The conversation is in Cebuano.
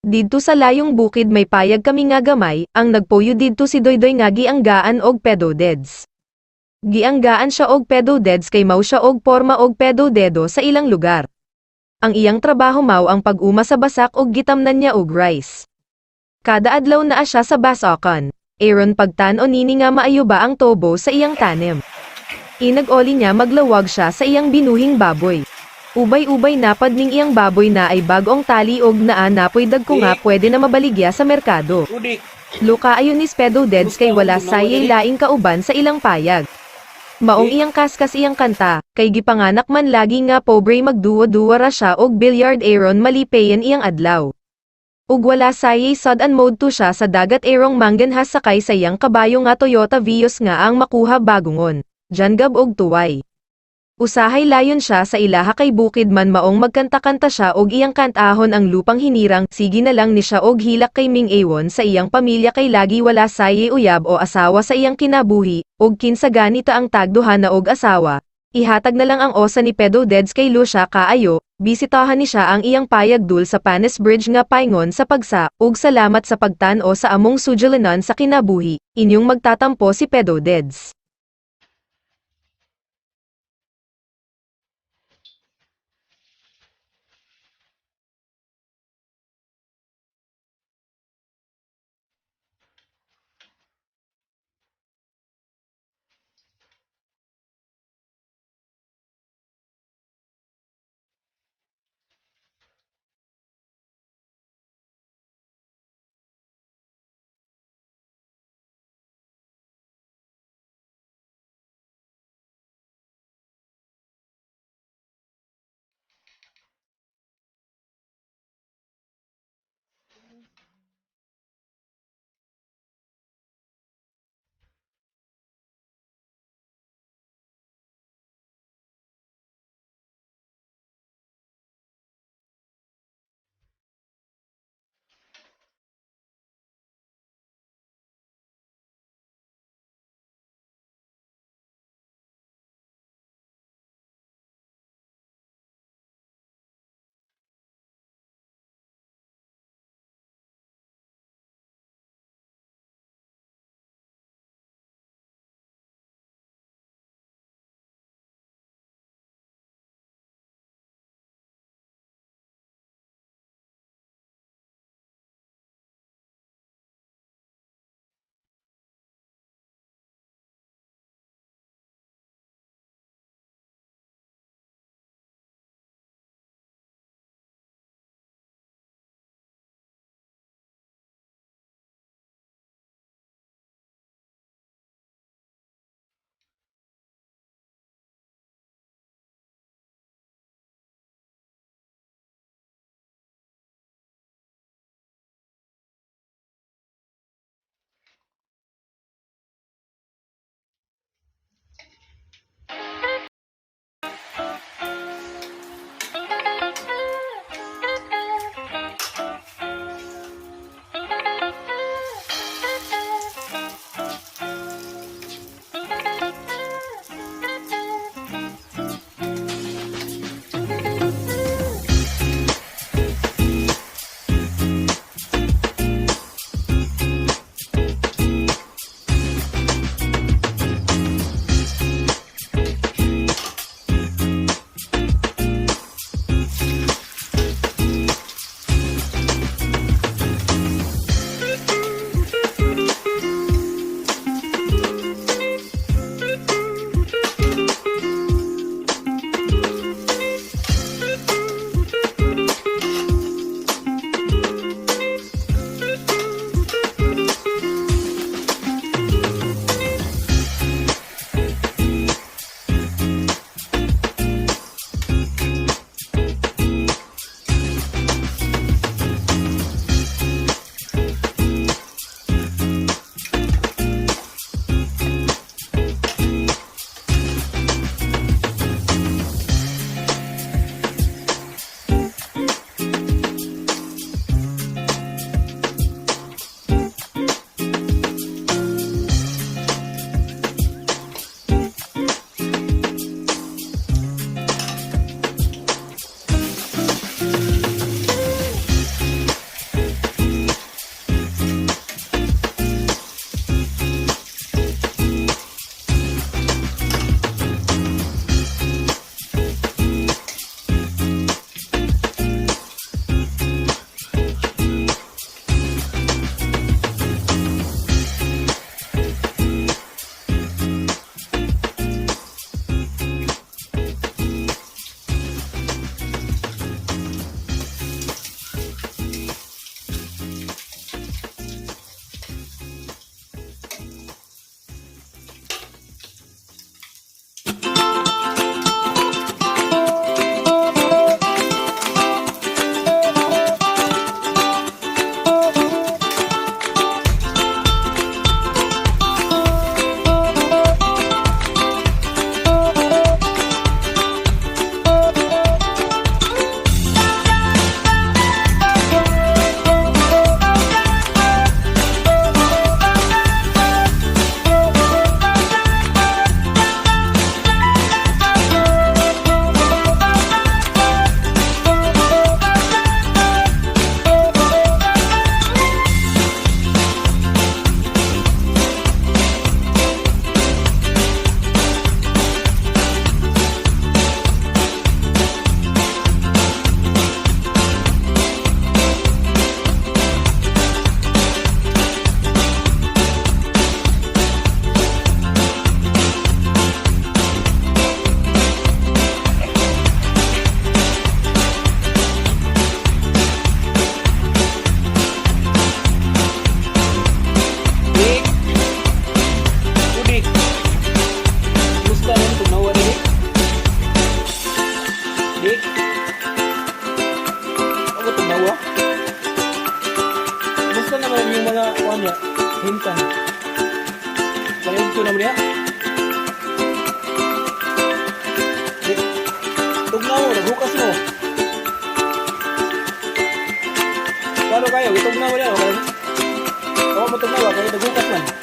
Didto sa layong bukid may payag kami nga gamay, ang nagpuyo didto si Doydoy nga gianggaan og Pedo Deads. Gianggaan siya og Pedo Deads kay mao siya og porma og pedo dedo sa ilang lugar. Ang iyang trabaho mao ang pag-uma sa basak og gitamnan niya og rice. Kada adlaw naa siya sa basakan. Aron pagtan-o nini nga maayo ba ang tobo sa iyang tanim. Inag-oli niya maglawag siya sa iyang binuhing baboy. Ubay-ubay napad ning iyang baboy na ay bag-ong tali og naa napoy dagko nga pwede na mabaligya sa merkado. Rudik. Luka ayon ni Spedo Deads kay wala sayay laing kauban sa ilang payag. Maong iyang kaskas iyang kanta, kay gipanganak man lagi nga pobre, magduwa-duwa ra siya og billiard aron malipayan iyang adlaw. Ug wala sayay sud-an, moadto siya sa dagat arong mangganhas sakay sa iyang kabayo nga Toyota Vios nga ang makuha bagungon. Jangab og tuway. Usahay layon siya sa ilaha kay bukid man, maong magkanta-kanta siya og iyang kantahon ang Lupang Hinirang. Sige na lang ni siya og hilak kay Ming Awon sa iyang pamilya kay lagi wala sayay uyab o asawa sa iyang kinabuhi, og kinsa ganita ang tagduha na og asawa. Ihatag na lang ang osa ni Pedo Deads kay Lucia kaayo, bisitahan ni siya ang iyang payag dul sa Panis Bridge nga paingon sa pagsa, ug salamat sa pagtan-o sa among sugilanon sa kinabuhi, inyong magtatampo si Pedo Deads. Na mo diha. Tugnaw mo, naghukas mo. Klaro kayo, gitugnaw mo diha. Okay? Ako mo tugnaw, kaya naghukas man.